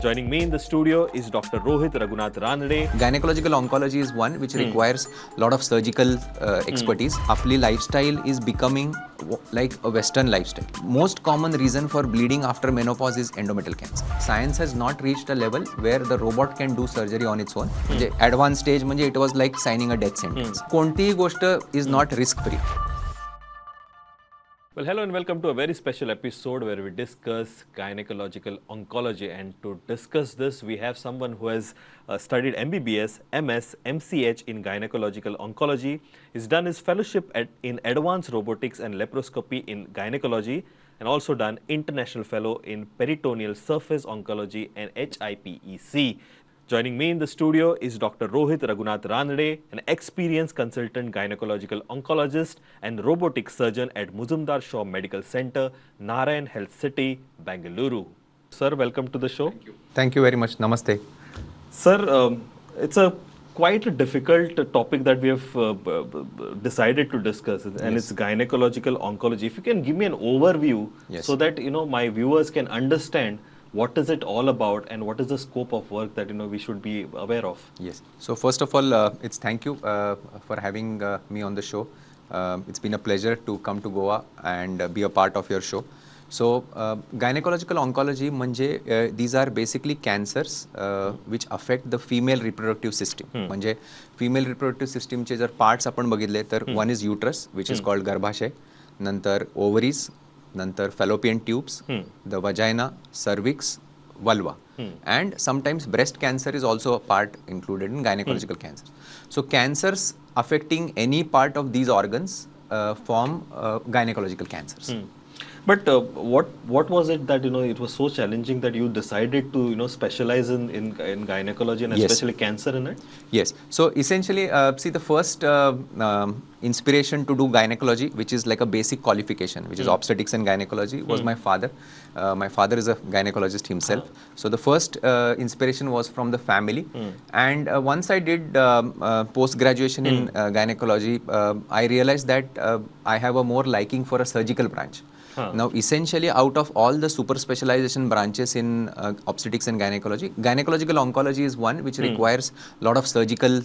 Joining me in the studio is Dr. Rohit Raghunath Ranade. Gynecological oncology is one which requires a lot of surgical expertise. आपली lifestyle is becoming like a Western lifestyle. Most common reason for bleeding after menopause is endometrial cancer. Science has not reached a level where the robot can do surgery on its own. म्हणजे advance stage म्हणजे it was like signing a death sentence. कोणतीही गोष्ट is not risk free. Well, hello and welcome to a very special episode where we discuss gynecological oncology. And to discuss this, we have someone who has studied MBBS, MS, MCH in gynecological oncology. He's done his fellowship in advanced robotics and laparoscopy in gynecology, and also done international fellow in peritoneal surface oncology and HIPEC. Joining me in the studio is Dr. Rohit Raghunath Ranade, an experienced consultant gynecological oncologist and robotic surgeon at Muzumdar Shaw Medical Center, Narayan Health City, Bengaluru. Sir, welcome to the show. Thank you very much. Namaste. Sir, it's a quite a difficult topic that we have decided to discuss, and it's gynecological oncology. If you can give me an overview, Yes. so that my viewers can understand what is it all about and what is the scope of work that we should be aware of. Yes. So first of all, it's thank you for having me on the show. It's been a pleasure to come to Goa and be a part of your show. So gynecological oncology म्हणजे these are basically cancers which affect the female reproductive system. म्हणजे female reproductive system चे जर parts आपण बघितले तर one is uterus, which is called गर्भाशय, नंतर ovaries, नंतर fallopian tubes, the vagina, cervix, vulva, and sometimes breast cancer is also a part included in gynecological cancers. So cancers affecting any part of these organs form gynecological cancers. But what was it that it was so challenging that you decided to specialize in gynecology and Yes. especially cancer in it? Yes. So essentially, see, the first inspiration to do gynecology, which is like a basic qualification, which is obstetrics and gynecology, was my father. My father is a gynecologist himself. So the first inspiration was from the family. And once I did post-graduation in gynecology, I realized that I have a more liking for a surgical branch. Now, essentially, out of all the super specialization branches in obstetrics and gynecology, gynecological oncology is one which requires a lot of surgical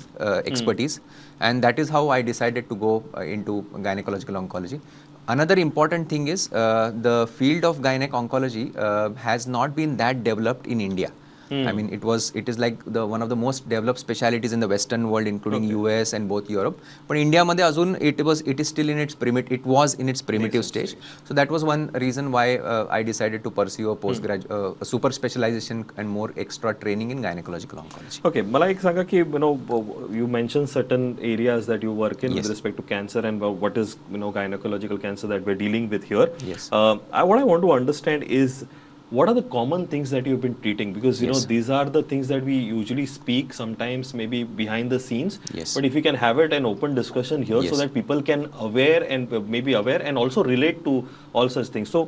expertise, and that is how I decided to go into gynecological oncology. Another important thing is the field of gynec oncology has not been that developed in India. I mean, it is like the one of the most developed specialities in the Western world, including US and both Europe. But India मध्ये अजून it is still in its it was in its primitive stage. So that was one reason why I decided to pursue a postgrad a super specialization and more extra training in gynecological oncology. Okay, मला एक सांगा की you mentioned certain areas that you work in with Yes. respect to cancer and what is gynecological cancer that we're dealing with here. Yes. What I want to understand is, what are the common things that you've been treating? Because Yes. these are the things that we usually speak sometimes maybe behind the scenes. Yes. But if we can have it an open discussion here so Yes. that people can aware and maybe aware and also relate to all such things. So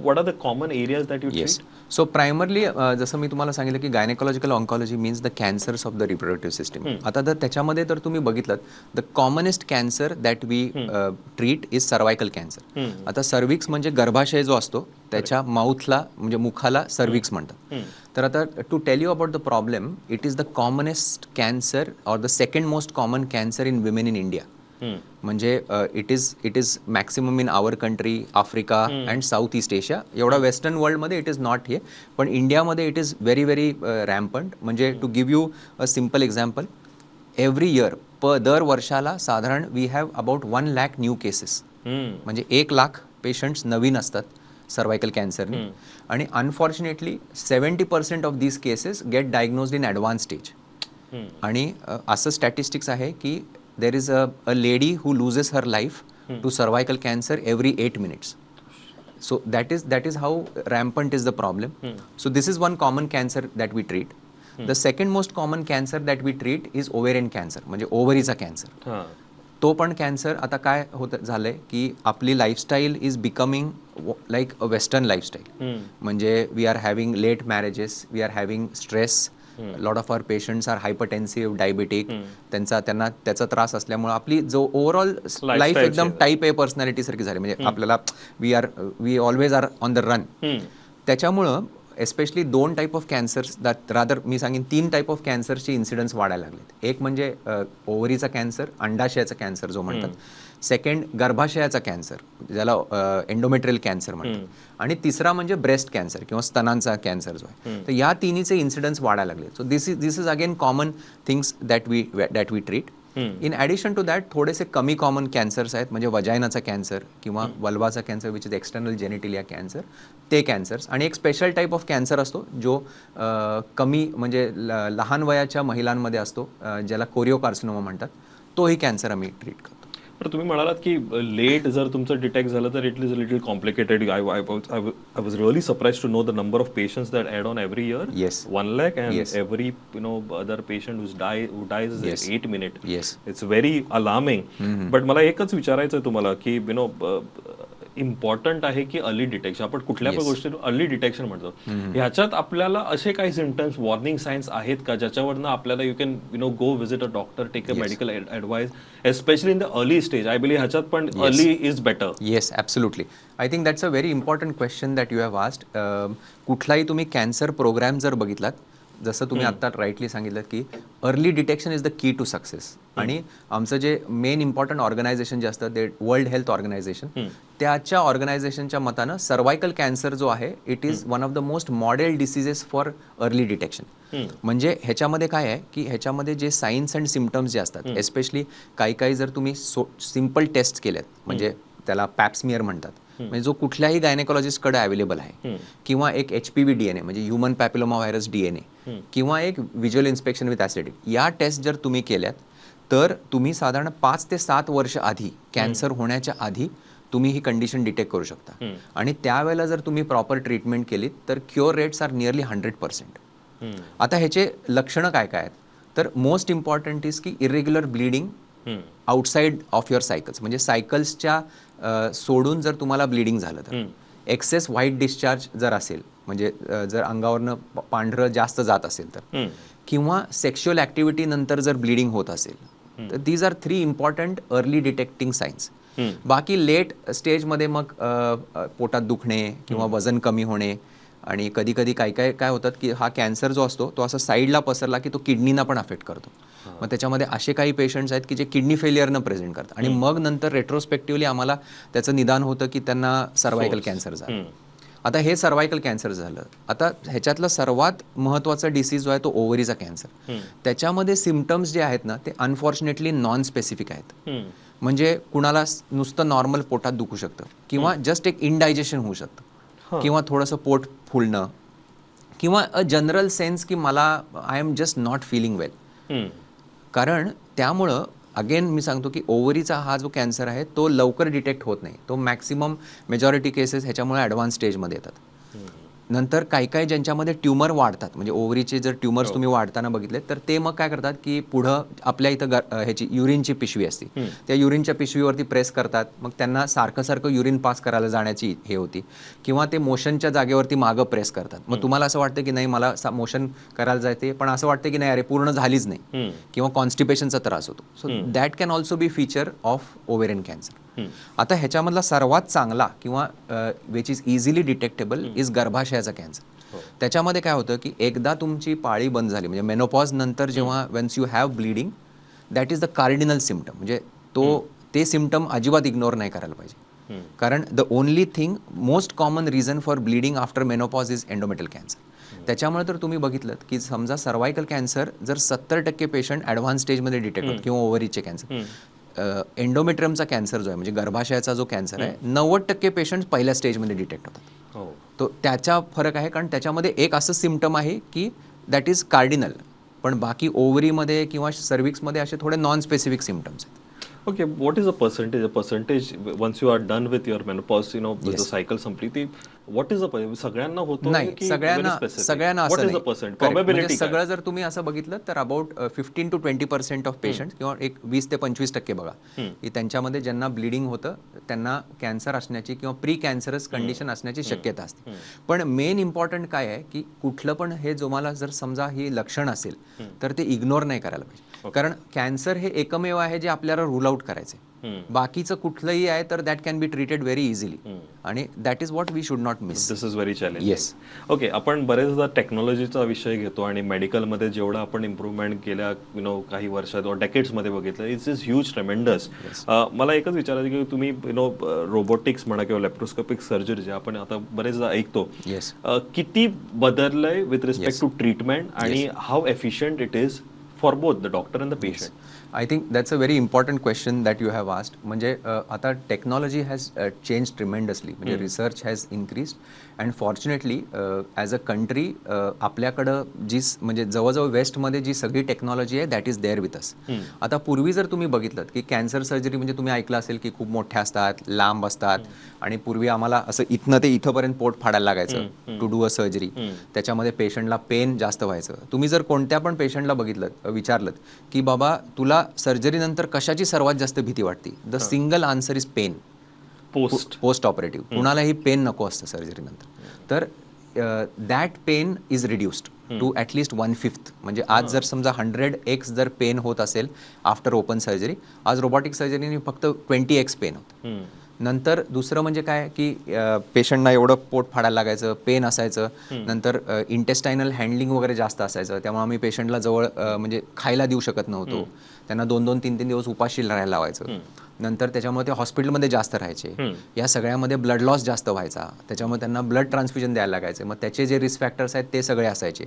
what are the common areas that you Yes. treat? So primarily, जसं मी तुम्हाला सांगितलं की gynecological oncology means the cancers of the reproductive system. आता जर त्याच्यामध्ये तर तुम्ही बघितलं, the commonest cancer that we treat is cervical cancer. आता सर्विक्स म्हणजे गर्भाशय जो असतो त्याच्या माउथला म्हणजे मुखाला सर्विक्स म्हणतात. तर आता to tell you about the problem, it is the commonest cancer or the second most common cancer in women in India. म्हणजे it is maximum in our country, Africa and South East Asia. एवढा western वर्ल्डमध्ये it is not हे, पण इंडियामध्ये it is very very rampant. म्हणजे to give you a simple example, every year दर वर्षाला साधारण we have about 1 lakh new cases. म्हणजे 1 lakh patients नवीन असतात सर्वायकल कॅन्सरनी आणि unfortunately 70% of these cases get diagnosed in advance stage. आणि असं स्टॅटिस्टिक्स आहे की there is a lady who loses her life to cervical cancer every 8 minutes. So that is how rampant is the problem. So this is one common cancer that we treat. The second most common cancer that we treat is ovarian cancer, म्हणजे ओव्हरीचा cancer. तो पण cancer आता काय होत झालंय की आपली lifestyle is becoming like a Western lifestyle. म्हणजे we are having late marriages, we are having stress, lot of our patients are hypertensive, diabetic. त्यांचा त्यांना त्याचा त्रास असल्यामुळे आपली जो ओव्हरऑल लाईफ एकदम टाईप ए पर्सनॅलिटी सारखी झाली. म्हणजे आपल्याला we always are on the run. त्याच्यामुळं एस्पेशली दोन type of cancers that rather मी सांगेन तीन टाईप ऑफ कॅन्सरचे इन्सिडन्स वाढायला लागलेत. एक म्हणजे ओव्हरीचा कॅन्सर, अंडाशयाचा कॅन्सर जो म्हणतात, सेकंड गर्भाशयाचा कॅन्सर ज्याला एंडोमेट्रियल कॅन्सर म्हणतात, आणि तिसरा म्हणजे ब्रेस्ट कॅन्सर किंवा स्तनांचा कॅन्सर जो आहे. तर या तिन्हीचे इन्सिडन्स वाढायला लागले. So this is again common things that we treat. In addition to that थोडेसे कमी कॉमन कॅन्सर्स आहेत, म्हणजे वजायनाचा कॅन्सर किंवा वल्वाचा cancer, which is external genitalia cancer, ते कॅन्सर्स. आणि एक स्पेशल टाईप ऑफ कॅन्सर असतो जो कमी म्हणजे लहान वयाच्या महिलांमध्ये असतो, ज्याला कोरिओकार्सिनोमा म्हणतात, तोही कॅन्सर आम्ही ट्रीट करतो. तर तुम्ही म्हणालात की लेट जर तुमचं डिटेक्ट झालं तर it is a little complicated. I was really surprised to know the number of patients that add on every year. 1 lakh and every other patient who dies 8 minute. It's very alarming, but मला एकच विचारायचं आहे तुम्हाला की you know important आहे की early detection. आपण कुठल्या पण गोष्टी अर्ली डिटेक्शन म्हणतो. ह्याच्यात आपल्याला असे काही सिमटम्स, वॉर्निंग साइन्स आहेत का ज्याच्यावरनं आपल्याला you can go visit a doctor, take a medical advice, especially in the early stage? I believe ह्याच्यात पण early is better. Yes, absolutely. I think that's a very important question that you have asked. कुठलाही तुम्ही cancer programme जर बघितलात, जसं तुम्ही आत्ता rightly सांगितलं की early detection is the key to success. आणि आमचं जे मेन इम्पॉर्टंट ऑर्गनायझेशन जे असतं ते वर्ल्ड हेल्थ ऑर्गनायझेशन, त्याच्या ऑर्गनायझेशनच्या मतानं सर्वायकल कॅन्सर जो आहे, it is one of the most model diseases for early detection. म्हणजे ह्याच्यामध्ये काय आहे की ह्याच्यामध्ये जे साइन्स अँड सिमटम्स जे असतात, एस्पेशली काही काही जर तुम्ही सिम्पल टेस्ट केल्यात, म्हणजे त्याला पॅप्समियर म्हणतात, म्हणजे जो कुठल्याही गायनेकॉलॉजिस्टकडे अवेलेबल आहे, किंवा एक एचपीव्ही डीएनए म्हणजे ह्युमन पॅपिलोमा व्हायरस डीएनए, किंवा एक व्हिज्युअल इन्स्पेक्शन विथ ॲसिडिक, या टेस्ट जर तुम्ही केल्यात तर तुम्ही साधारण 5 ते 7 वर्ष आधी, कॅन्सर होण्याच्या आधी तुम्ही ही कंडिशन डिटेक्ट करू शकता. आणि त्यावेळेला जर तुम्ही प्रॉपर ट्रीटमेंट केली तर cure rates are nearly 100%. आता ह्याचे लक्षणं काय काय आहेत? तर मोस्ट इम्पॉर्टंट is की irregular bleeding outside of your cycles, म्हणजे सायकल्सच्या सोडून जर तुम्हाला ब्लिडिंग झालं तर, एक्सेस व्हाईट डिस्चार्ज जर असेल, म्हणजे जर अंगावरनं पांढरं जास्त जात असेल तर, किंवा सेक्शुअल ॲक्टिव्हिटी नंतर जर ब्लिडिंग होत असेल, तर these are three important early detecting signs. बाकी लेट स्टेजमध्ये मग अ, अ, पोटात दुखणे किंवा वजन कमी होणे आणि कधी कधी काय काय काय होतात की हा कॅन्सर जो असतो तो असा साईडला पसरला की तो किडनीना पण अफेक्ट करतो. मग त्याच्यामध्ये असे काही पेशंट्स आहेत की जे किडनी फेलियरनं प्रेझेंट करतात आणि मग नंतर रेट्रोस्पेक्टिव्हली आम्हाला त्याचं निदान होतं की त्यांना सर्वायकल कॅन्सर झाला. आता हे सर्वायकल कॅन्सर झालं. आता ह्याच्यातलं सर्वात महत्त्वाचा डिसीज जो आहे तो ओव्हरीचा कॅन्सर. त्याच्यामध्ये सिमटम्स जे आहेत ना, ते अनफॉर्च्युनेटली नॉन स्पेसिफिक आहेत. म्हणजे कुणाला नुसतं नॉर्मल पोटात दुखू शकतं किंवा जस्ट एक इनडायजेशन होऊ शकतं किंवा थोडंसं पोट फुलणं किंवा अ जनरल सेन्स की मला I am just not feeling well. कारण त्यामुळं अगेन मी सांगतो की ओव्हरीचा हा जो कॅन्सर आहे तो लवकर डिटेक्ट होत नाही. तो मॅक्सिमम मेजॉरिटी केसेस ह्याच्यामुळे ॲडव्हान्स स्टेजमध्ये येतात. नंतर काही काही ज्यांच्यामध्ये ट्युमर वाढतात, म्हणजे ओव्हरीचे जर ट्युमर्स तुम्ही वाढताना बघितले, तर ते मग काय करतात की पुढं आपल्या इथं ह्याची युरिनची पिशवी असते, त्या युरिनच्या पिशवीवरती प्रेस करतात. मग त्यांना सारखं सारखं युरिन पास करायला जाण्याची हे होती किंवा ते मोशनच्या जागेवरती मागं प्रेस करतात. मग तुम्हाला असं वाटतं की नाही, मला मोशन करायला जायते, पण असं वाटतं की नाही, अरे पूर्ण झालीच नाही, किंवा कॉन्स्टिपेशनचा त्रास होतो. So that can also be feature of ovarian cancer. आता ह्याच्यामधला सर्वात चांगला किंवा which is easily detectable is गर्भाशयाचा cancer. त्याच्यामध्ये काय होतं की एकदा तुमची पाळी बंद झाली, म्हणजे मेनोपॉज नंतर जेव्हा once you have bleeding, that is the cardinal symptom. म्हणजे तो ते सिमटम अजिबात इग्नोर नाही करायला पाहिजे, कारण the only thing, most common reason for bleeding after menopause is endometrial cancer. त्याच्यामुळे तर तुम्ही बघितलं की समजा सर्वायकल कॅन्सर जर 70% पेशंट ॲडव्हान्स स्टेजमध्ये डिटेक्ट होत किंवा ओव्हरीचे कॅन्सर, एंडोमेट्रियमचा कॅन्सर जो आहे, म्हणजे गर्भाशयाचा जो कॅन्सर आहे, 90% पेशंट पहिल्या स्टेजमध्ये डिटेक्ट होतात. तो त्याचा फरक आहे, कारण त्याच्यामध्ये एक असं सिमटम आहे की that is cardinal, पण बाकी ओव्हरीमध्ये किंवा सर्विक्समध्ये असे थोडे नॉन स्पेसिफिक सिमटम्स आहेत. Okay, what is a percentage? A percentage once you are done with your menopause, the cycle संपली ती, what is the सगळ्यांना होतो? नाही, सगळ्यांना सगळ्यांना असं नाही. पर्सेंट म्हणजे प्रोबेबिलिटी? सगळं जर तुम्ही असं बघितलं तर about 15 to 20% of patient किंवा एक 20 ते 25% बघा की त्यांच्यामध्ये ज्यांना ब्लिडिंग होतं त्यांना कॅन्सर असण्याची किंवा प्री कॅन्सरस कंडिशन असण्याची शक्यता असते. पण मेन इम्पॉर्टंट काय आहे की कुठलं पण हे तुम्हाला जर समजा ही लक्षण असेल तर ते इग्नोर नाही करायला पाहिजे, कारण कॅन्सर हे एकमेव आहे जे आपल्याला रूल आउट करायचे. बाकीचं कुठलंही आहे तर that can be treated very easily आणि that is what we should not miss. This is very challenge. Yes. Okay, आपण बरेचदा टेक्नॉलॉजीचा विषय घेतो आणि मेडिकलमध्ये जेवढं आपण इम्प्रुव्हमेंट गेल्या you know काही वर्षात डेकेड्समध्ये बघितलं, it's is huge, tremendous. मला एकच विचारायचं की तुम्ही you know robotics म्हणा किंवा लॅप्रोस्कोपिक सर्जरी जे आपण आता बरेचदा ऐकतो, किती बदललंय विथ रिस्पेक्ट टू ट्रीटमेंट आणि how efficient it is for both the doctor and the patient? I think that's a very important question that you have asked. म्हणजे आता technology has change tremendously, म्हणजे research has increased and fortunately as a country आपल्याकडं जी म्हणजे जवळजवळ वेस्टमध्ये जी सगळी technology आहे, that is there with us. आता पूर्वी जर तुम्ही बघितलं की कॅन्सर सर्जरी म्हणजे तुम्ही ऐकलं असेल की खूप मोठ्या असतात, लांब असतात आणि पूर्वी आम्हाला असं इथनं ते इथंपर्यंत पोट फाडायला लागायचं टू do a surgery. त्याच्यामध्ये पेशंटला पेन जास्त व्हायचं. तुम्ही जर कोणत्या पण पेशंटला बघितलं, विचारलं की बाबा, तुला सर्जरीनंतर कशाची सर्वात जास्त भीती वाटते, the single answer is pain. Post post operative कुणालाही पेन नको असतं सर्जरीनंतर. तर that pain is reduced to at least one fifth. म्हणजे आज जर समजा 100x जर पेन होत असेल आफ्टर ओपन सर्जरी, आज रोबोटिक सर्जरीने फक्त 20x pen होतं. नंतर दुसरं म्हणजे काय की पेशंटना एवढं पोट फाडायला लागायचं, पेन असायचं, नंतर इंटेस्टायनल हँडलिंग वगैरे जास्त असायचं. त्यामुळे आम्ही पेशंटला जवळ म्हणजे खायला देऊ शकत नव्हतो. त्यांना दोन दोन तीन तीन दिवस उपाशी राहायला लावायचं. नंतर त्याच्यामुळे ते हॉस्पिटलमध्ये जास्त राहायचे. या सगळ्यामध्ये ब्लड लॉस जास्त व्हायचा, त्याच्यामुळे त्यांना ब्लड ट्रान्सफ्युजन द्यायला लागायचे. मग त्याचे जे रिस्क फॅक्टर्स आहेत ते सगळे असायचे.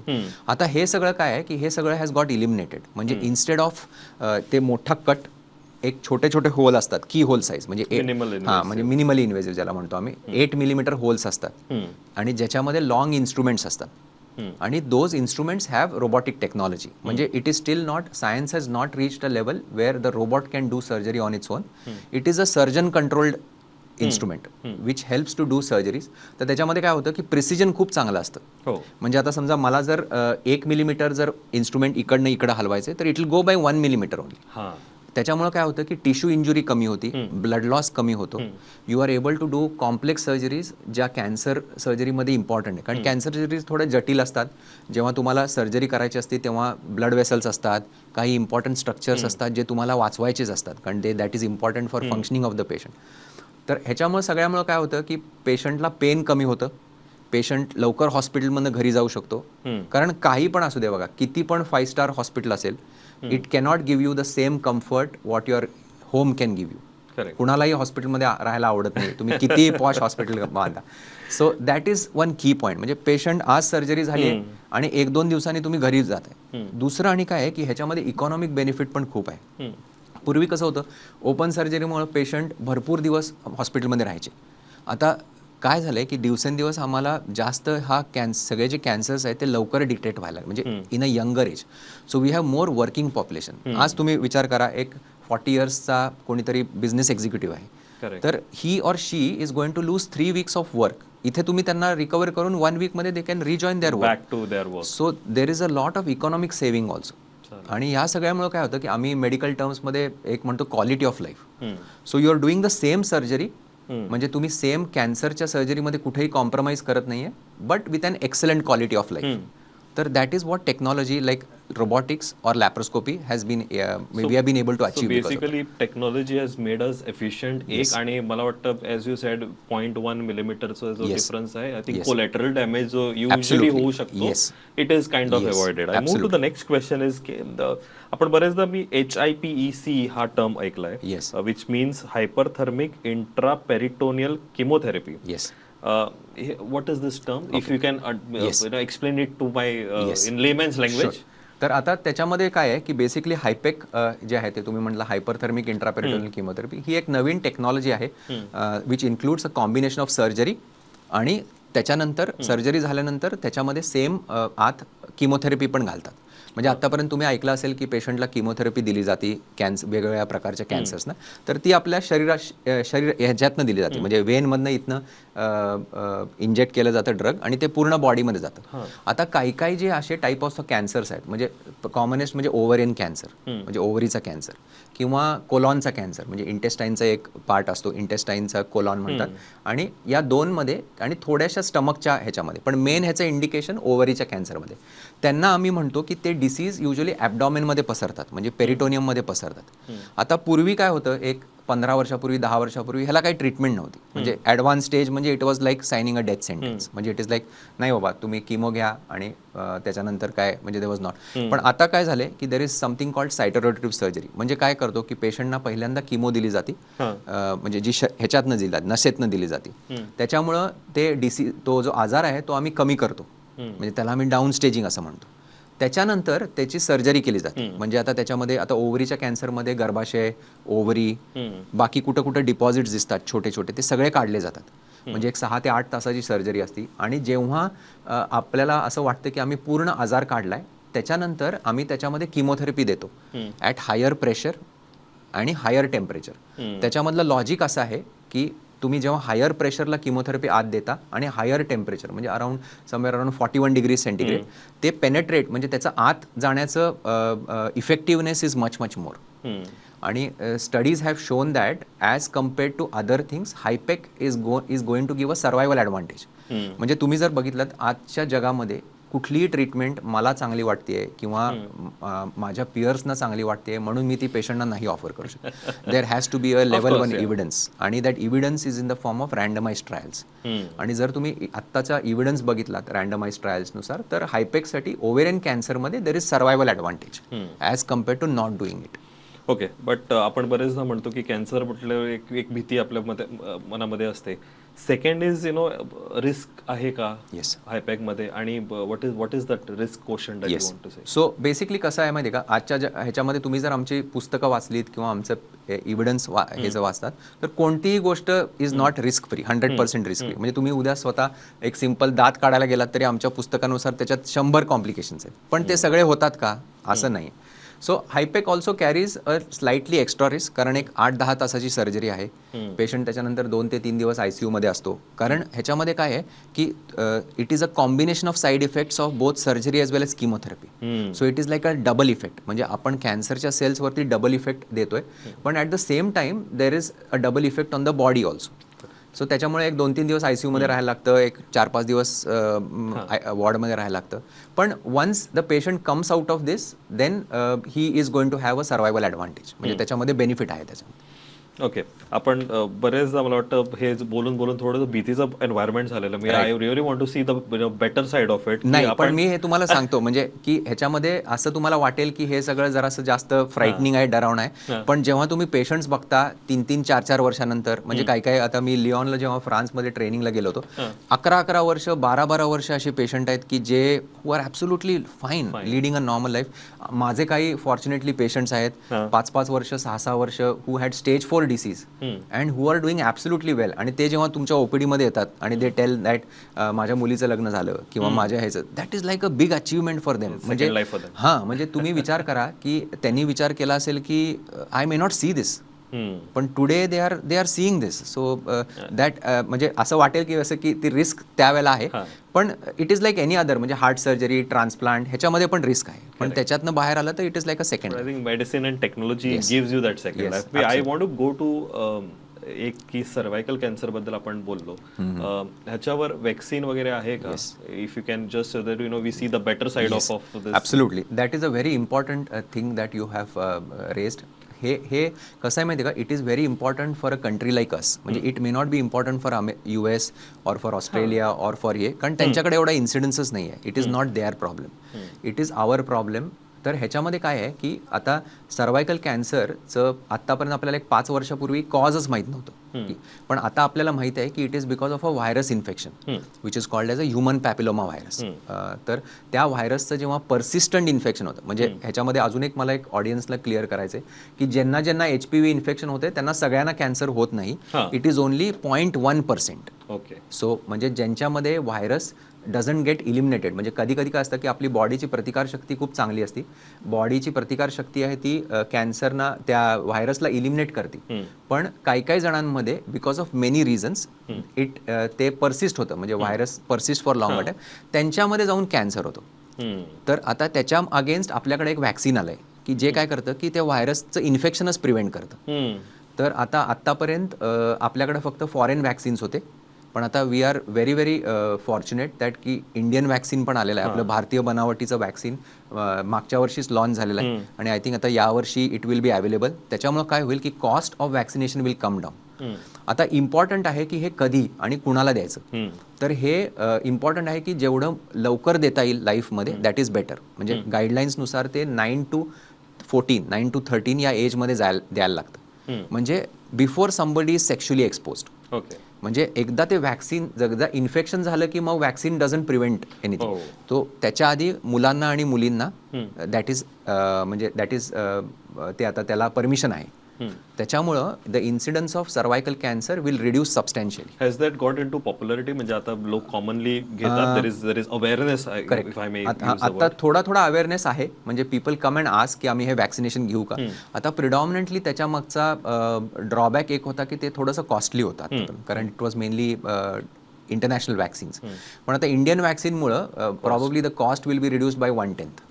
आता हे सगळं काय आहे की हे सगळं हॅज गॉट इलिमिनेटेड. म्हणजे इन्स्टेड ऑफ ते मोठा कट, एक छोटे छोटे होल असतात, की होल साईज म्हणजे Minimal. हां, म्हणजे मिनिमली इन्व्हेसिव्ह ज्याला म्हणतो आम्ही, 8 मिलीमीटर होल्स असतात आणि ज्याच्यामध्ये लॉंग इन्स्ट्रुमेंट्स असतात आणि those instruments have robotic technology. म्हणजे it is still not, science has not reached a level where the robot can do surgery on its own. It is a surgeon controlled instrument which helps to do surgeries. तर त्याच्यामध्ये काय होतं की precision खूप चांगलं असतं. म्हणजे आता समजा मला जर 1 मिलीमीटर जर इन्स्ट्रुमेंट इकडनं इकडं हलवायचं, तर it will go by 1 millimeter only. त्याच्यामुळे काय होतं की टिश्यू इंजुरी कमी होती, ब्लड लॉस कमी होतो, you are able to do complex surgeries ज्या कॅन्सर सर्जरीमध्ये इम्पॉर्टंट आहे. कारण कॅन्सर सर्जरीज थोड्या जटिल असतात. जेव्हा तुम्हाला सर्जरी करायची असते तेव्हा ब्लड वेसल्स असतात, काही इम्पॉर्टंट स्ट्रक्चर्स असतात जे तुम्हाला वाचवायचेच असतात, कारण ते that is important for functioning of the patient. तर ह्याच्यामुळे सगळ्यामुळे काय होतं की पेशंटला पेन कमी होतं, पेशंट लवकर हॉस्पिटलमधनं घरी जाऊ शकतो. कारण काही पण असू दे बघा, किती पण फाईव्ह स्टार हॉस्पिटल असेल, it cannot give you the same comfort what your home can give you. कुणालाही हॉस्पिटलमध्ये राहायला आवडत नाही, तुम्ही कितीही पॉश हॉस्पिटल बांधा. So that is one key point. म्हणजे पेशंट आज सर्जरी झाली आहे आणि एक दोन दिवसांनी तुम्ही घरी जात आहे. दुसरं आणि काय आहे की ह्याच्यामध्ये इकॉनॉमिक बेनिफिट पण खूप आहे. पूर्वी कसं होतं, ओपन सर्जरीमुळे पेशंट भरपूर दिवस हॉस्पिटलमध्ये राहायचे. आता काय झालंय की दिवसेंदिवस आम्हाला जास्त हा सगळे जे कॅन्सर्स आहेत ते लवकर डिटेक्ट व्हायला लागले, म्हणजे in a younger age. So we have more working population. आज तुम्ही विचार करा, एक 40 इयर्सचा कोणीतरी बिझनेस एक्झिक्युटिव्ह आहे, तर he or she is going to lose 3 weeks of work. इथे तुम्ही त्यांना रिकवर करून one वीकमध्ये they can rejoin their work. Back to their work. So there is a lot of economic saving also. आणि ह्या सगळ्यामुळे काय होतं की आम्ही मेडिकल टर्म्समध्ये एक म्हणतो, quality of life. So you are doing the same surgery, म्हणजे तुम्ही सेम कॅन्सरच्या सर्जरीमध्ये कुठेही कॉम्प्रोमाइज करत नाहीये, but with an excellent quality of life. तर that is what technology like robotics or laparoscopy has been, we have been able to so achieve. Basically, technology has made us efficient एक आणि मला वाटतं, as you said, 0.1 मिलीमीटरचा जो difference आहे, I think collateral damage जो usually होऊ शकतो, it is kind of avoided. I move to the next question is की आपण बरेचदा मी एचआयपीईसी हा term ऐकलाय, which means hyperthermic intraperitoneal chemotherapy. What is this term, if you can explain it to my in layman's language? तर आता त्याच्यामध्ये काय आहे की बेसिकली हायपेक जे आहे ते तुम्ही म्हटलं, हायपरथर्मिक इंट्रापेरिटोनियल किमोथेरपी, ही एक नवीन टेक्नॉलॉजी आहे which includes a combination of surgery आणि त्याच्यानंतर सर्जरी झाल्यानंतर त्याच्यामध्ये सेम आत किमोथेरपी पण घालतात. म्हणजे आतापर्यंत तुम्ही ऐकलं असेल की पेशंटला किमोथेरपी दिली जाते वेगवेगळ्या प्रकारच्या कॅन्सर्सना, तर ती आपल्या शरीर ह्याच्यातनं दिली जाते, म्हणजे वेनमधनं इथनं इंजेक्ट केलं जातं ड्रग आणि ते पूर्ण बॉडीमध्ये जातं. आता काही काही जे असे टाईप ऑफ कॅन्सर्स आहेत, म्हणजे कॉमनेस्ट म्हणजे ओव्हरियन कॅन्सर, म्हणजे ओव्हरीचा कॅन्सर, किंवा कोलॉनचा कॅन्सर, म्हणजे इंटेस्टाईनचा एक पार्ट असतो, इंटेस्टाईनचा कोलॉन म्हणतात, आणि या दोनमध्ये आणि थोड्याशा स्टमकच्या ह्याच्यामध्ये, पण मेन ह्याचं इंडिकेशन ओव्हरीच्या कॅन्सरमध्ये, त्यांना आम्ही म्हणतो की ते ते डिसीज युजली ॲबडॉमेनमध्ये पसरतात, म्हणजे पेरिटोनियममध्ये पसरतात. आता पूर्वी काय होतं, एक 15 वर्षापूर्वी, 10 वर्षापूर्वी ह्याला काही ट्रीटमेंट नव्हती. म्हणजे ॲडव्हान्स स्टेज म्हणजे it was like signing a death sentence. म्हणजे it is like, नाही बाबा, तुम्ही किमो घ्या आणि त्याच्यानंतर काय, म्हणजे there was not. पण आता काय झाले की there is something called cytoreductive surgery. म्हणजे काय करतो की पेशंटना पहिल्यांदा किमो दिली जाते, म्हणजे जी ह्याच्यातनं दिली जाते, नसेतनं दिली जाते. त्याच्यामुळं ते डिसी तो जो आजार आहे तो आम्ही कमी करतो, म्हणजे त्याला आम्ही डाऊन स्टेजिंग असं म्हणतो. त्याच्यानंतर त्याची सर्जरी केली जाते. म्हणजे आता त्याच्यामध्ये, आता ओव्हरीच्या कॅन्सरमध्ये गर्भाशय, ओव्हरी, बाकी कुठं कुठं डिपॉझिट्स दिसतात छोटे छोटे, ते सगळे काढले जातात. म्हणजे एक 6 ते 8 तासाची सर्जरी असते आणि जेव्हा आपल्याला असं वाटतं की आम्ही पूर्ण आजार काढलाय, त्याच्यानंतर आम्ही त्याच्यामध्ये किमोथेरपी देतो ॲट हायर प्रेशर आणि हायर टेम्परेचर. त्याच्यामधलं लॉजिक असं आहे की तुम्ही जेव्हा हायर प्रेशरला किमोथेरपी आत देता आणि हायर टेम्परेचर, म्हणजे around somewhere around 41 degree centigrade, ते पेनेट्रेट, म्हणजे त्याचं आत जाण्याचं effectiveness is much much more. आणि studies have shown that as compared to other things, HIPEC is going to give a survival advantage. म्हणजे तुम्ही जर बघितलं, आजच्या जगामध्ये कुठलीही ट्रीटमेंट मला चांगली वाटते किंवा माझ्या पियर्सना चांगली वाटते म्हणून मी ती पेशंटना नाही ऑफर करू शकत. There has to be a level one evidence आणि that evidence is in the form of randomized trials. आणि जर तुम्ही आत्ताचा इव्हिडन्स बघितलात रँडमाइज ट्रायल्सनुसार, तर हायपेकसाठी ovarian कॅन्सरमध्ये there is survival advantage as compared to not doing it. Okay, but आपण बरेचदा म्हणतो की कॅन्सर म्हटलं एक एक भीती आपल्या मध्ये मनामध्ये असते. Second is risk आहे का येस. मध्ये आणि what is that risk quotient that you want to say? So basically कसं आहे माहिती आहे का, आजच्या ह्याच्यामध्ये तुम्ही जर आमची पुस्तकं वाचलीत किंवा आमचं इव्हिडन्स हे जर वाचतात, तर कोणतीही गोष्ट is not risk free, 100% risk free. म्हणजे तुम्ही उद्या स्वतः एक सिम्पल दात काढायला गेलात तरी आमच्या पुस्तकानुसार त्याच्यात 100 कॉम्प्लिकेशन्स आहेत. पण ते सगळे होतात का, असं नाही. So HIPEC also carries a slightly extra risk, कारण एक 8-10 तासाची सर्जरी आहे. पेशंट त्याच्यानंतर 2 ते 3 दिवस I C यूमध्ये असतो, कारण ह्याच्यामध्ये काय आहे की it is a combination of side effects of both surgery as well as chemotherapy. So it is like a double effect. म्हणजे आपण कॅन्सरच्या सेल्सवरती डबल इफेक्ट देतोय, पण at the same time there is a double effect on the body also. So त्याच्यामुळे एक 2-3 दिवस I C यूमध्ये राहायला लागतं, एक 4-5 दिवस वॉर्डमध्ये राहायला लागतं. पण once the patient comes out of this, then he is going to have a survival advantage. म्हणजे त्याच्यामध्ये बेनिफिट आहे त्याच्यामध्ये. ओके, आपण बरेचदा, मला वाटतं हे बोलून बोलून थोडं भीतीचं एन्व्हायरमेंट झालेलं. मी I really want to see the better side of it. नाही, पण मी हे तुम्हाला सांगतो, म्हणजे की ह्याच्यामध्ये असं तुम्हाला वाटेल की हे सगळं जरासं जास्त फ्राईटनिंग आहे, डरावणं आहे. पण जेव्हा तुम्ही पेशंट्स बघता तीन तीन चार चार वर्षानंतर, म्हणजे काय काय, आता मी लिओनला जेव्हा फ्रान्समध्ये ट्रेनिंगला गेलो होतो, 11-11 वर्ष, 12-12 वर्ष असे पेशंट आहेत की जे who are absolutely fine, leading a normal life. माझे काही फॉर्च्युनेटली पेशंट्स आहेत 5-5 वर्ष, 6-6 वर्ष, who had stage 4 disease and who are doing absolutely well. आणि ते जेव्हा तुमच्या ओपीडीमध्ये येतात आणि they tell that माझ्या मुलीचं लग्न झालं किंवा माझ्या ह्याचं, that is like a big achievement for them. म्हणजे life for them. हां, म्हणजे तुम्ही विचार करा की त्यांनी विचार केला असेल की I may not see this, पण today they are seeing this. So that म्हणजे असं वाटेल की असं की ती रिस्क त्यावेळेला आहे, पण it is like any other, म्हणजे हार्ट सर्जरी, ट्रान्सप्लांट, ह्याच्यामध्ये पण रिस्क आहे, पण त्याच्यातनं बाहेर आलं तर it is like a second. I think medicine and technology gives you that second life. I want to go to एक की सर्वायकल कॅन्सर बद्दल आपण बोललो. ह्याच्यावर वॅक्सिन वगैरे आहे का? If you can just that we see the better side of this. Absolutely, that is a very important thing that you have raised. हे हे कसं आहे माहिती आहे का, it is very important for a country like us. म्हणजे it may not be important for US or for Australia or for हे, कारण त्यांच्याकडे एवढा इन्सिडन्सच नाही आहे. It is not their problem, it is our problem. तर ह्याच्यामध्ये काय आहे की आता सर्वायकल कॅन्सरचं आत्तापर्यंत आपल्याला एक 5 वर्षापूर्वी कॉजच माहीत नव्हतं पण आता आपल्याला माहीत आहे की it is because of a virus infection which is called as a human papilloma virus. तर त्या व्हायरसचं जेव्हा पर्सिस्टंट इन्फेक्शन होतं, म्हणजे ह्याच्यामध्ये अजून एक मला एक ऑडियन्सला क्लिअर करायचं आहे की ज्यांना ज्यांना एचपीव्ही इन्फेक्शन होते त्यांना सगळ्यांना कॅन्सर होत नाही. It is only 0.1%. So म्हणजे ज्यांच्यामध्ये व्हायरस डझंट गेट इलिमिनेटेड. म्हणजे कधी कधी काय असतं की आपली बॉडीची प्रतिकारशक्ती खूप चांगली असते. बॉडीची प्रतिकारशक्ती आहे ती कॅन्सरना, त्या व्हायरसला इलिमिनेट करते. पण काही काही जणांमध्ये because of many reasons it ते पर्सिस्ट होतं, म्हणजे virus persist for long time, त्यांच्यामध्ये जाऊन कॅन्सर होतो. तर आता त्याच्या अगेन्स्ट आपल्याकडे एक व्हॅक्सिन आलंय की जे काय करतं की त्या व्हायरसचं इन्फेक्शनच प्रिव्हेंट करतं. तर आता आत्तापर्यंत आपल्याकडे फक्त फॉरेन व्हॅक्सिन्स होते. पण आता we are very very fortunate that की इंडियन वॅक्सिन पण आलेलं आहे. आपलं भारतीय बनावटीचं वॅक्सिन मागच्या वर्षीच लॉन्च झालेलं आहे आणि I think आता यावर्षी it will be available. त्याच्यामुळं काय होईल की cost of vaccination will come down. आता इम्पॉर्टंट आहे की हे कधी आणि कुणाला द्यायचं, तर हे इम्पॉर्टंट आहे की जेवढं लवकर देता येईल लाईफमध्ये that is better. म्हणजे गाईडलाईन्सनुसार ते 9 to 14, 9 to 13 या एजमध्ये द्यायला लागतं, म्हणजे before somebody is sexually exposed. म्हणजे एकदा ते व्हॅक्सिन, एकदा इन्फेक्शन झालं की मग वॅक्सिन डझंट प्रिव्हेंट एनिथिंग. तो त्याच्या आधी मुलांना आणि मुलींना that is, म्हणजे that is ते आता त्याला परमिशन आहे. त्याच्यामुळं the incidence of cervical cancer will reduce substantially. Has that got into popularity? म्हणजे आता लोक कॉमनली घेतात, there is awareness, if I may. आता थोडा थोडा अवेअरनेस आहे, म्हणजे पीपल कम अँड आस्क की आम्ही हे वॅक्सिनेशन घेऊ का. आता प्रिडॉमिनंटली त्याच्या मागचा ड्रॉबॅक एक होता की ते थोडंसं कॉस्टली होतं, कारण it was mainly international vaccines. पण आता Indian वॅक्सिनमुळं probably the cost will be reduced by 1/10.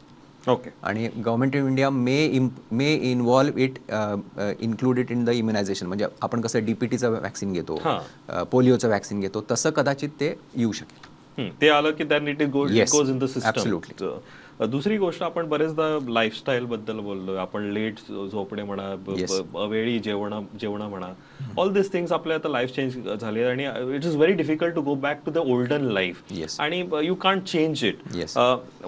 आणि government of India may involve it, include it in the immunization. म्हणजे आपण कसं डीपीटीचं वॅक्सिन घेतो, पोलिओचं वॅक्सिन घेतो, तसं कदाचित ते येऊ शकेल. ते आलं की then it goes in the system. Absolutely. दुसरी गोष्ट, आपण बरेचदा लाईफस्टाईल बद्दल बोललो, आपण लेट झोपणे म्हणा, अवेळी जेवणं म्हणा, ऑल this things आपल्या आता लाईफ चेंज झाले आणि it is very difficult to go back to the olden life आणि you can't change it.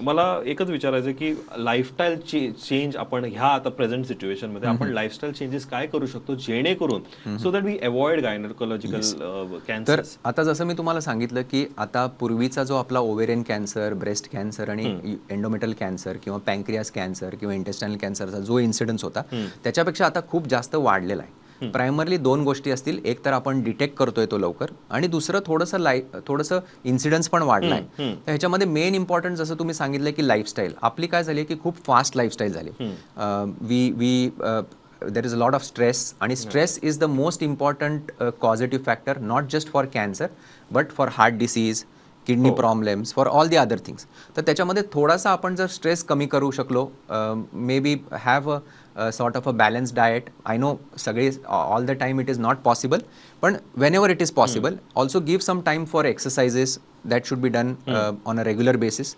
मला एकच विचारायचं की लाईफस्टाईल चेंज आपण ह्या आता प्रेझेंट सिच्युएशनमध्ये आपण लाईफस्टाईल चेंजेस काय करू शकतो जेणेकरून so that we avoid gynecological cancer? तर आता जसं मी तुम्हाला सांगितलं की आता पूर्वीचा जो आपला ओव्हेरियन कॅन्सर, ब्रेस्ट कॅन्सर आणि एंडोमेट्रियल कॅन्सर किंवा पँक्रियास कॅन्सर किंवा इंटेस्टाइनल कॅन्सरचा जो इन्सिडन्स होता त्याच्यापेक्षा आता खूप जास्त वाढलेला आहे. प्रायमरली दोन गोष्टी असतील, एक तर आपण डिटेक्ट करतोय तो लवकर आणि दुसरं थोडंसं इन्सिडन्स पण वाढला आहे. तर ह्याच्यामध्ये मेन इम्पॉर्टंट जसं तुम्ही सांगितलं की लाईफस्टाईल आपली काय झाली की खूप फास्ट लाईफस्टाईल झाली. We we there is a lot of stress आणि stress is the most important causative factor, not just for cancer but for heart disease, kidney problems, for all the other things. तर त्याच्यामध्ये थोडासा आपण जर stress कमी करू शकलो, maybe have a sort of a balance diet. I know सगळे all the time it is not possible, पण whenever it is possible also give some time for exercises that should be done on a regular basis.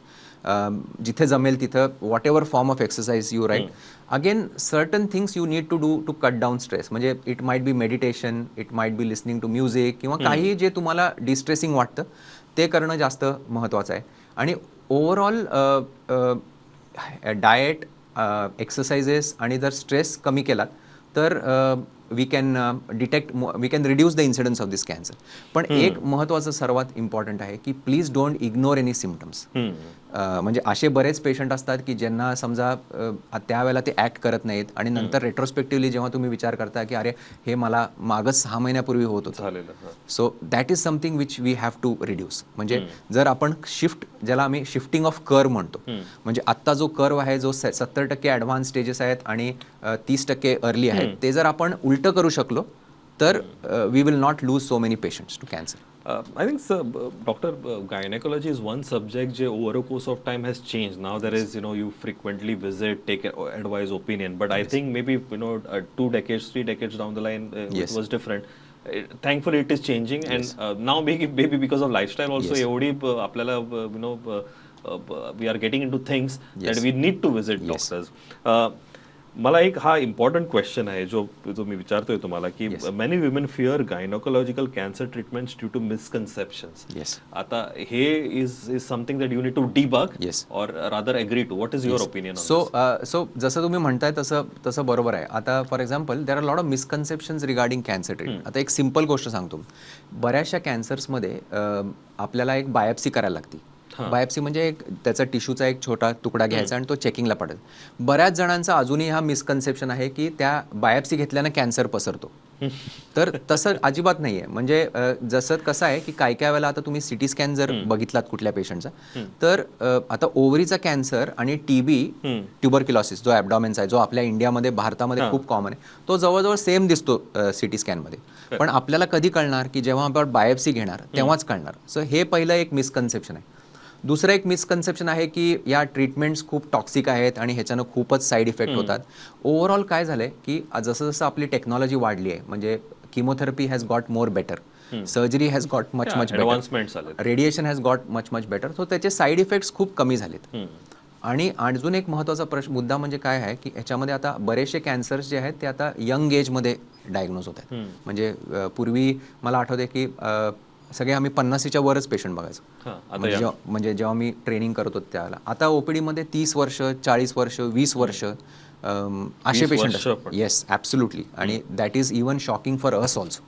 जिथे जमेल तिथं whatever form of exercise you right. Again certain things you need to do to cut down stress, म्हणजे it might be meditation, it might be listening to music किंवा काही जे तुम्हाला distressing वाटतं ते करणं जास्त महत्त्वाचं आहे. आणि ओव्हरऑल डाएट, एक्सरसाइजेस आणि जर स्ट्रेस कमी केलात तर we can detect, we can reduce the incidence of this cancer. पण एक महत्त्वाचं सर्वात इम्पॉर्टंट आहे की please don't ignore any symptoms. म्हणजे असे बरेच पेशंट असतात की ज्यांना समजा त्यावेळेला ते ॲक्ट करत नाहीत आणि नंतर रेट्रोस्पेक्टिव्हली जेव्हा तुम्ही विचार करता की अरे हे मला मागच 6 महिन्यापूर्वी होत होतं. So that is something which we have to reduce. म्हणजे जर आपण शिफ्ट, ज्याला आम्ही शिफ्टिंग ऑफ कर्व म्हणतो, म्हणजे आत्ता जो कर्व आहे जो 70% ॲडव्हान्स स्टेजेस आहेत आणि 30% अर्ली आहेत, ते जर आपण उलटं करू शकलो तर we will not lose so many patients to cancer. I think, sir, doctor, gynecology is one subject which over a course of time has changed. Now there is, you know, you frequently visit, take advice, opinion. But I think maybe, you know, 2 decades, 3 decades down the line, it was different. Thankfully, it is changing. And now maybe because of lifestyle also, एवढी आपल्याला, you know, we are getting into things that we need to visit doctors. मला एक हा important question आहे जो जो मी विचारतोय तुम्हाला की many women fear gynecological cancer treatments due to misconceptions. आता हे is is something that you need to debunk or rather agree to. What is your opinion? So so जसं तुम्ही म्हणताय तसं तसं बरोबर आहे. आता for example there are lot of misconceptions regarding cancer treatment. आता एक सिम्पल गोष्ट सांगतो, बऱ्याचशा कॅन्सर्समध्ये आपल्याला एक बायोप्सी करायला लागते. बायोप्सी म्हणजे एक त्याचा टिश्यूचा एक छोटा तुकडा घ्यायचा आणि तो चेकिंगला पडेल. बऱ्याच जणांचा अजूनही हा मिसकन्सेप्शन आहे की त्या बायोप्सी घेतल्यानं कॅन्सर पसरतो, तर तसं अजिबात नाही आहे. म्हणजे जसं कसं आहे की काय काय वेळेला आता तुम्ही सिटी स्कॅन जर बघितलात कुठल्या पेशंटचा, तर आता ओव्हरीचा कॅन्सर आणि टीबी, ट्युबरक्युलॉसिस जो ॲबडॉमेनचा आहे, जो आपल्या इंडियामध्ये भारतामध्ये खूप कॉमन आहे, तो जवळजवळ सेम दिसतो सिटी स्कॅनमध्ये. पण आपल्याला कधी कळणार की जेव्हा आपण बायोप्सी घेणार तेव्हाच कळणार. सो हे पहिलं एक मिसकन्सेप्शन आहे. दुसरं एक मिसकन्सेप्शन आहे की या ट्रीटमेंट्स खूप टॉक्सिक आहेत आणि ह्याच्यानं खूपच साईड इफेक्ट होतात. ओव्हरऑल काय झालं आहे की जसं जसं आपली टेक्नॉलॉजी वाढली आहे, म्हणजे chemotherapy has got more better, Surgery has got much much better. Advancement आले. Radiation has got much much better, so त्याचे साईड इफेक्ट्स खूप कमी झालेत. आणि अजून एक महत्त्वाचा प्रश्न, मुद्दा म्हणजे काय आहे की ह्याच्यामध्ये आता बरेचसे कॅन्सर्स जे आहेत ते आता यंग एजमध्ये डायग्नोज होत आहेत. म्हणजे पूर्वी मला आठवते की सगळे आम्ही 50च्या वरच पेशंट बघायचो. म्हणजे जेव्हा मी ट्रेनिंग करत होतो त्यावेळेला. आता ओपीडीमध्ये 30 वर्ष, 40 वर्ष, 20 वर्ष असे पेशंट. येस, ॲब्सोल्युटली. आणि that is even shocking for us also.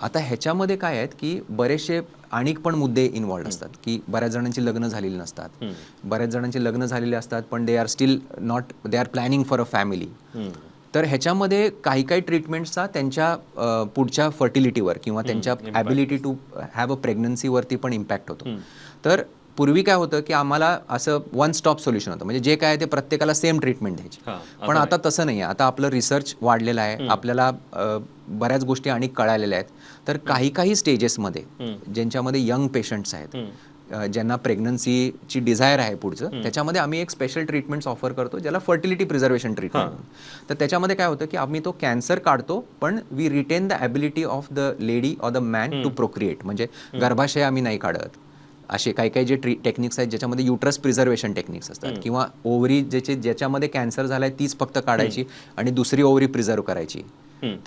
आता ह्याच्यामध्ये काय आहेत की बरेचसे अनेक पण मुद्दे इन्वॉल्ड असतात की बऱ्याच जणांची लग्न झालेली नसतात, बऱ्याच जणांची लग्न झालेले असतात पण they are still not, they are planning for a family. तर ह्याच्यामध्ये काही काही ट्रीटमेंट्सचा त्यांच्या पुढच्या फर्टिलिटीवर किंवा त्यांच्या ॲबिलिटी टू have a प्रेग्नन्सीवरती पण इम्पॅक्ट होतो. तर पूर्वी काय होतं की आम्हाला असं वन स्टॉप सोल्युशन होतं, म्हणजे जे काय आहे ते प्रत्येकाला सेम ट्रीटमेंट द्यायची. पण आता तसं नाही आहे. आता आपलं रिसर्च वाढलेलं आहे, आपल्याला बऱ्याच गोष्टी आणि कळालेल्या आहेत. तर काही काही स्टेजेसमध्ये ज्यांच्यामध्ये यंग पेशंट्स आहेत, ज्यांना प्रेग्नन्सीची डिझायर आहे पुढचं, त्याच्यामध्ये आम्ही एक स्पेशल ट्रीटमेंट्स ऑफर करतो ज्याला फर्टिलिटी प्रिझर्वेशन ट्रीटमेंट. तर त्याच्यामध्ये काय होतं की आम्ही तो कॅन्सर काढतो पण we retain the ability of the lady or the man to procreate. म्हणजे गर्भाशय आम्ही नाही काढत. असे काही काही जे टेक्निक्स आहेत ज्याच्यामध्ये युट्रस प्रिझर्वेशन टेक्निक्स असतात किंवा ओव्हरी ज्याचे ज्याच्यामध्ये कॅन्सर झालाय तीच फक्त काढायची आणि दुसरी ओव्हरी प्रिझर्व्ह करायची.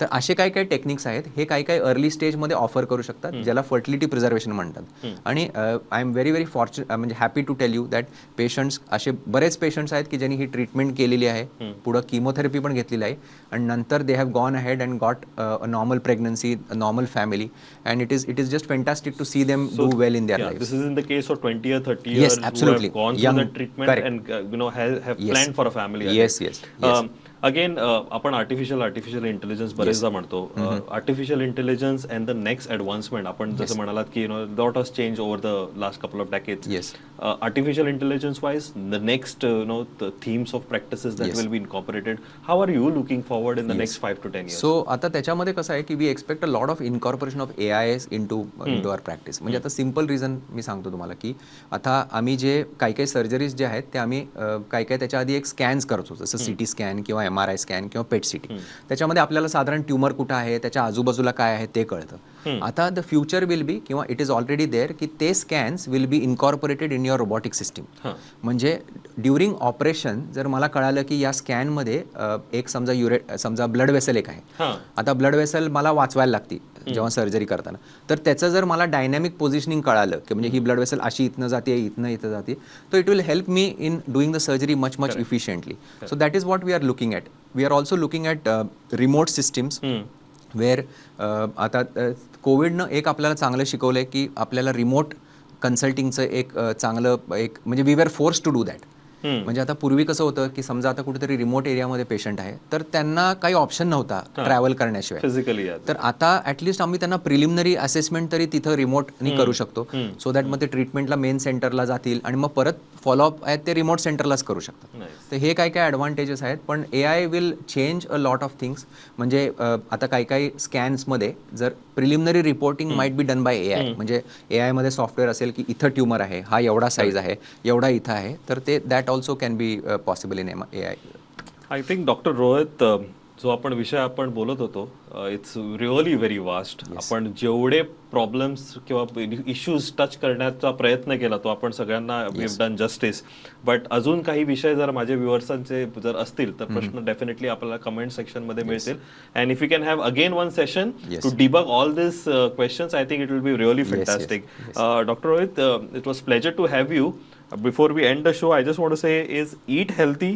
तर असे काही काही टेक्निक्स आहेत, हे काही काही अर्ली स्टेजमध्ये ऑफर करू शकतात, ज्याला फर्टिलिटी प्रिझर्वेशन म्हणतात. आणि I am very very म्हणजे happy to tell you that patients, असे बरेच पेशंट्स आहेत की ज्यांनी ही ट्रीटमेंट केलेली आहे, पुढं किमोथेरपी पण घेतलेली आहे आणि नंतर they have gone ahead and got a normal pregnancy, normal family, and it is just fantastic to see them do well in their life. This is in the case of 20 or 30 Yes, years absolutely. who have gone through Young, the treatment correct. and have planned for a family ahead. Yes. Again, आपण artificial intelligence बरेचदा म्हणतो. Artificial intelligence and the next advancement, आपण जसं म्हणालात की lot has changed over the last couple of decades. Artificial intelligence wise, the next the themes of practices that will be incorporated, how are you looking forward in the next 5 to 10 years? So आता त्याच्यामध्ये कसं आहे की we expect a lot of incorporation of AIs into our practice. म्हणजे आता simple reason मी सांगतो तुम्हाला की आता आम्ही जे काही काही सर्जरीज जे आहेत ते आम्ही काही काही त्याच्या आधी एक स्कॅन्स करतो, जसं सीटी स्कॅन किंवा एमआरआय स्कॅन किंवा पेट सीटी. त्याच्यामध्ये आपल्याला साधारण ट्युमर कुठं आहे, त्याच्या आजूबाजूला काय आहे ते कळतं. आता the future will be किंवा it is already there की ते scans will be incorporated in your robotic system. म्हणजे ड्युरिंग ऑपरेशन जर मला कळालं की या स्कॅनमध्ये एक समजा ब्लड वेसल एक आहे, आता ब्लड वेसल मला वाचवायला लागती जेव्हा सर्जरी करताना, तर त्याचं जर मला डायनॅमिक पोझिशनिंग कळालं की म्हणजे ही ब्लड वेसल अशी इथनं जाते, इथनं इथं जाते, तर it will help me in doing the surgery much much efficiently. So that is what we are looking at. We are also looking at remote systems where आता कोविडनं एक आपल्याला चांगलं शिकवलं आहे की आपल्याला रिमोट कन्सल्टिंगचं एक चांगलं एक, म्हणजे we were forced to do that. म्हणजे आता पूर्वी कसं होतं की समजा आता कुठेतरी रिमोट एरियामध्ये पेशंट आहे तर त्यांना काही ऑप्शन नव्हता ट्रॅव्हल करण्याशिवाय. फिजिकली. तर आता ॲटलिस्ट आम्ही त्यांना प्रिलिमिनरी असेसमेंट तरी तिथं रिमोटनी करू शकतो, सो that मग ते ट्रीटमेंटला मेन सेंटरला जातील आणि मग परत फॉलोअप आहेत ते रिमोट सेंटरलाच करू शकतात. तर हे काय काय ॲडव्हान्टेजेस आहेत. पण AI will change a lot of things. म्हणजे आता काही काही स्कॅन्समध्ये जर preliminary reporting might be done by AI, म्हणजे एआयमध्ये सॉफ्टवेअर असेल की इथं ट्युमर आहे, हा एवढा साईज आहे, एवढा इथं आहे, तर ते that also can be possible in AI. I think doctor Rohit, जो आपण विषय आपण बोलत होतो, it's really very vast. आपण जेवढे प्रॉब्लेम्स किंवा इश्यूज टच करण्याचा प्रयत्न केला तो आपण सगळ्यांना we done justice. But अजून काही विषय जर माझ्या व्ह्युअर्सांचे जर असतील तर प्रश्न डेफिनेटली आपल्याला कमेंट सेक्शनमध्ये मिळतील and if you can have again one session to debug all this questions, I think it will be really fantastic. Doctor Rohit, it was pleasure to have you. Before we end the show, I just want to say is eat healthy,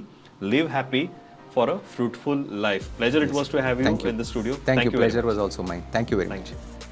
live happy for a fruitful life. Pleasure it was to have you Thank you. in the studio. Thank you. Very Pleasure was also mine. Thank you very Thank much. you.